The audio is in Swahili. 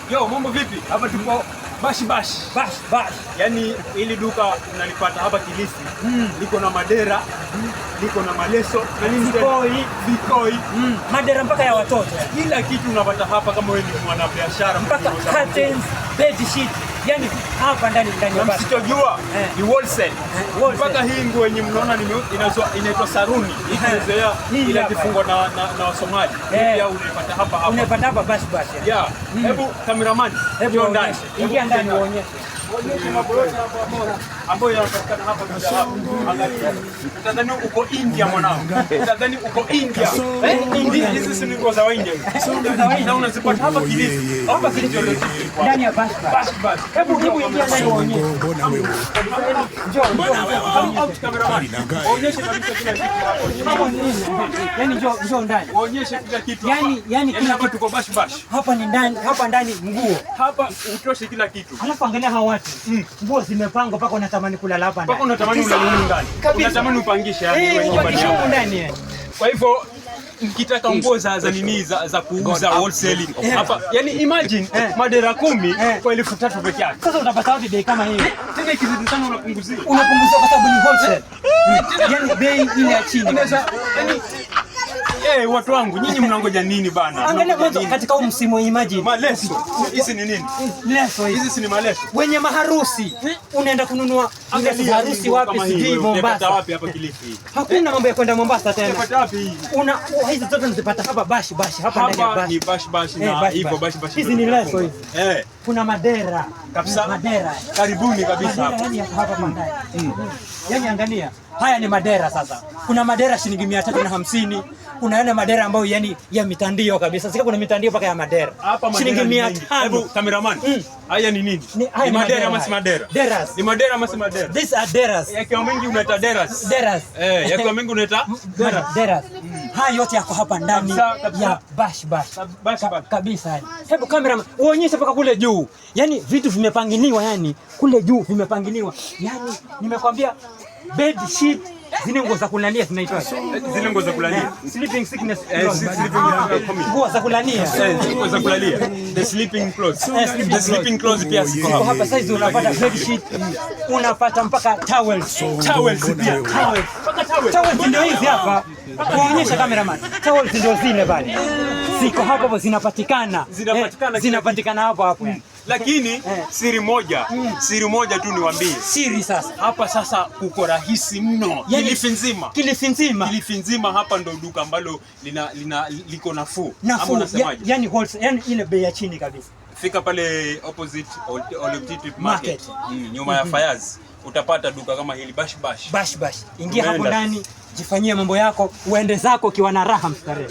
Yo, mambo vipi? Hapa tupo Bash Bash. Bash Bash. Yaani hili duka unalipata hapa Kilifi. Liko na madera, liko na maleso na nini tena? Vikoi. Vikoi. Madera mpaka ya watoto. Kila kitu unapata hapa kama wewe ni mwanabiashara Mpaka mwenye unauza curtains, bed sheet. Yani hapa ndani ndani ya na Bash. msichojua ni wholesale. Wholesale. Mpaka hii nguo yenye mnaona inaitwa saruni. Hii tumezoea Hii ile hapa. ikifungwa na Wasomali. Hii pia unaipata hapa hapa. Unaipata hapa Bash Bash. Yeah. Hebu cameraman, Hebu njoo ndani. waonyeshe. Ingia ndani uonyeshe. Waonyeshe mambo yote hapa ambayo yanapatikana hapa bidhaa hapa. Angalia. Utadhani uko India, mwanangu. Utadhani uko India. Eh, India hizi si nguo za India. Na unazipata hapa Kilifi. Hapa Kilifi ndio zipo. Ndani ya Bash Bash. Bash Bash. Hebu ingia ndani uonyeshe. Mbona wewe? Njoo, njoo. Come out, cameraman. Waonyeshe kabisa kila kitu hapo. Hapo ni nini? Yani njoo, njoo ndani. Waonyeshe kila kitu hapa. Yani kila hapa tuko Bash Bash. Hapa ni ndani, hapa ndani nguo. Hapa utoshe kila kitu. Alafu angalia hawa watu. Nguo zimepangwa mpaka unatamani kulala hapa Mpaka ndani. unatamani ulale humu ndani. Kabisa. Unatamani upangishe yani Eh, wewe nyumbani upangishe yako. humu ndani. Kwa hivyo mkitaka nguo za nini za kuuza wholesale hapa, yani imagine madera 10 kwa 3,000 peke yake. Sasa utapata wapi bei kama hii? Tena ikizidi sana unapunguziwa. Unapunguziwa kwa sababu ni wholesale. Yani bei ile ya chini. Unaweza yani, watu wangu, nyinyi mnangoja nini bana? Angalia Mnangoja mwanzo nini? Katika huu msimu, imagine. Maleso. Hizi ni nini? Leso hizi. Hizi si ni maleso? Wenye maharusi unaenda kununua leso za harusi nguo wapi? kama hii, Sijui wewe utaipata Mombasa. wapi hapa Kilifi hii? Hakuna mambo ya kwenda Mombasa tena. Utaipata wapi hii? Una hizi zote unazipata hapa Bash Bash, hapa ndani ya Hapa Bash. ni Bash Bash Eh, na Bash hivyo Bash. Bash Bash. Hizi ni leso hizi. Kuna madera. Kabisa. Madera. Karibuni kabisa Madera hapa. yani yako hapa kwa ndani. Yani angalia, haya ni madera sasa. Kuna madera shilingi 350. Kuna yale madera ambayo yani ya mitandio kabisa. Sika kuna mitandio mpaka ya madera. Hapa madera Shilingi ni mia mengi. tano. Hebu cameraman, haya ni nini? Haya Ni ni madera madera ama si haya. madera? Deras. Ni madera ama si madera? These are deras. Yakiwa mengi unaita deras. Deras. Eh, yakiwa mengi unaita deras. Deras. Haya yote yako hapa ndani Kabisa, kabisa. ya Bash Bash. Bash Bash. Kabisa yani. Hebu cameraman, uonyeshe mpaka kule juu. Yani vitu vimepangiliwa, yani kule juu vimepangiliwa. Yani nimekwambia bed sheet, zile nguo za kulalia zinaitwa. Zile nguo za kulalia. Sleeping sickness. Sleeping Nguo za kulalia. Zile nguo za kulalia. The sleeping clothes. Sleeping The sleeping clothes pia ziko Ziko hapa. hapa saizi unapata bed sheet, unapata mpaka towels. Towels pia. Towels. Mpaka towels. Towels ndio hizi hapa. Kuonyesha cameraman. Towels ndio zile pale. Ziko hapo hapo zinapatikana. Zinapatikana Eh, zinapatikana hapo hapo. Lakini siri moja tu niwaambie. Siri sasa. Hapa sasa kuko rahisi mno. Yani- Kilifi nzima. Kilifi nzima. Kilifi nzima hapa ndo duka ambalo lina liko nafuu. Ama Nafuu. unasemaje? Yani wholesale, yani ile bei ya chini kabisa. Fika pale opposite Olympic Market, Market. Nyuma ya Fayaz utapata duka kama hili Bash Bash. Bash Bash. Ingia hapo Umeenda. ndani, jifanyie mambo yako, uende zako ukiwa na raha mstarehe.